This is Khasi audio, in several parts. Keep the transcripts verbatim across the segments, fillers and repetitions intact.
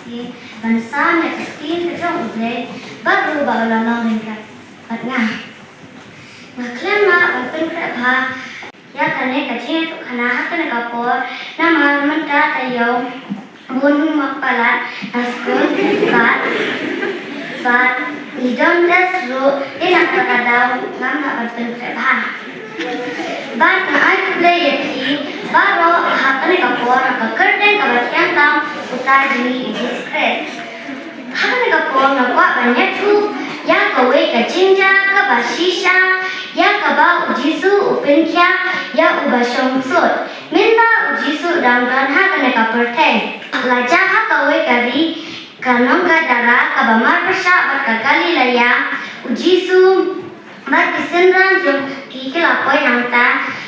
Ban sam ïa ka ktien ka jong U Blei bad ruh ba u la long ryngkat bad nga. Nga khlem lah ban pynkhreh bha ïa kane ka jingïathuhkhana ha kane ka por, namar mynta ka ïew bun mok palat na skul bad bad ngi don test ruh, te na kata ka daw ngam lah ban pynkhreh bha. Bad nga ai khublei ïa phi baroh ha kane ka por ha ka kyrteng kaba thiang tam uta jong U Jisu Khrist. Ha kane ka por nga kwah ban ïathuh ïa kawei ka jingjia kaba shisha ïa kaba U Jisu u pynkhiah ïa uba shong ksuid. Mynba U Jisu u dang don ha kane ka pyrthei, la jia ha kawei ka ri, ka nong Gadara kaba marpyrshah bad ka Galilaia. U Jisu bad ki synran jong ki ki la poi hangta.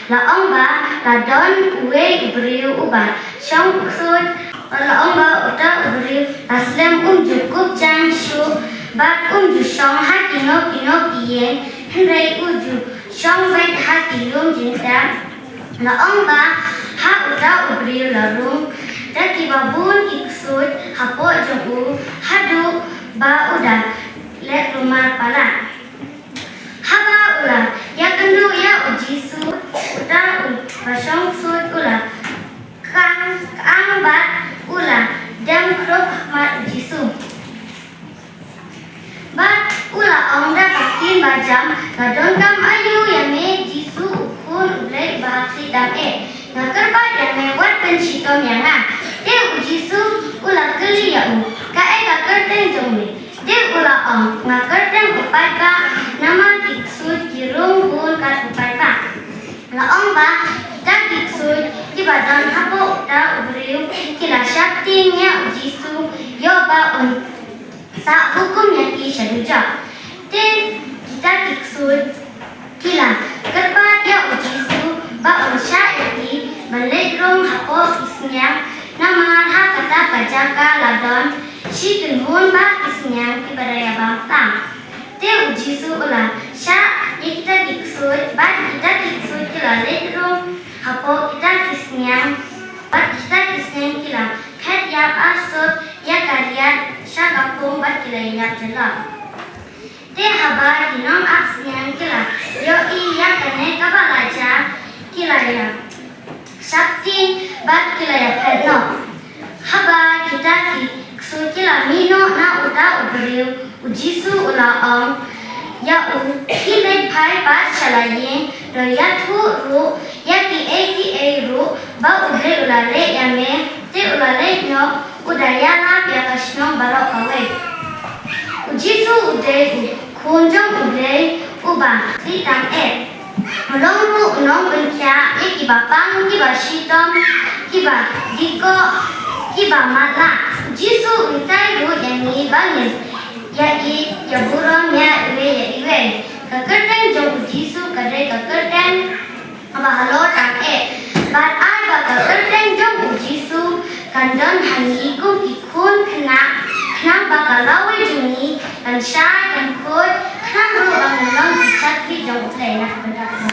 La ong ba la don uwei u briew uba shong ksuid. La ong ba uta u briew la slem, um ju kup jan shuh bad um ju shong ha kino kino ki ïing, hynrei u ju shong beit ha ki lum jingtep. La ong ba ha uta u briew la rung da kiba bun ki ksuid hapoh jong u haduh ba u da leh lumar palat. Haba u la ïakynduh ïa U Jisu, uta uba shong ksuid u la kang kang bad u la dem khrup ha khmat U Jisu. Bad u la ong da ka ktien bajam, nga donkam aïu ïa me Jisu, u Khun U Blei uba ha khlieh tam eh. Nga kyrpad ïa me, wat pynshitom ïa nga. Te U Jisu u la kylli ïa u, kaei ka kyrteng jong me? Te u la ong, nga kyrteng u paidbah, namar ki ksuid ki rung bun kat u paidbah. La ong ba kita ki ksuid kiba don hapoh uta u briew ki la sheptieng ïa U Jisu, ïoh ba un sah hukum ïa ki sha dujok. Te kita ki ksuid ki la kyrpad ïa U Jisu ba un shah ïa ki ban leit rung hapoh ki sniang, namar ha kata ka jaka la don shi kynhun bah ki sniang kiba da ïabam tam. Te U Jisu u la shah ïa kita ki ksuid, bad kita ki ksuid ki la leit rung hapoh kita ki sniang, bad kita ki sniang ki la khet ïap arsut ïa ka riat sha ka pung bad ki la ïap jyllop. Te haba ki nongap sniang ki la ïohi ïa kane kaba la jia, ki la ïa sheptieng bad ki la ïaphet noh. Haba kita ki ksuid ki la mih noh na uta u briew, U Jisu u la ong ïa u, khie leit phai pat sha la ïing, to ïathuh ruh ïa kiei kiei ruh ba U Blei u la leh ïa me. Te u la leit noh, u da ïalap ïa ka shnong baroh kawei. U Jisu u dei u Khun jong U Blei uba ha khlieh tam eh. U long ruh u nongpynkhiah ïa kiba pang, kiba shitom, kiba dikoh, kiba matlah. U Jisu u hikai ruh ïa ngi ba ngin ïa ïeit, ïa burom ïa iwei ïa iwei. Ka kyrteng jong U Jisu ka dei ka kyrteng kaba halor tam eh. Bad ai ba ka kyrteng jong U Jisu kan don ha ngi kum ki khun khynnah, khnang ba ka lawei jong ngi kan shai kan khuid, khnang ruh ba ngin long ki shakri jong U Blei na ka bynta.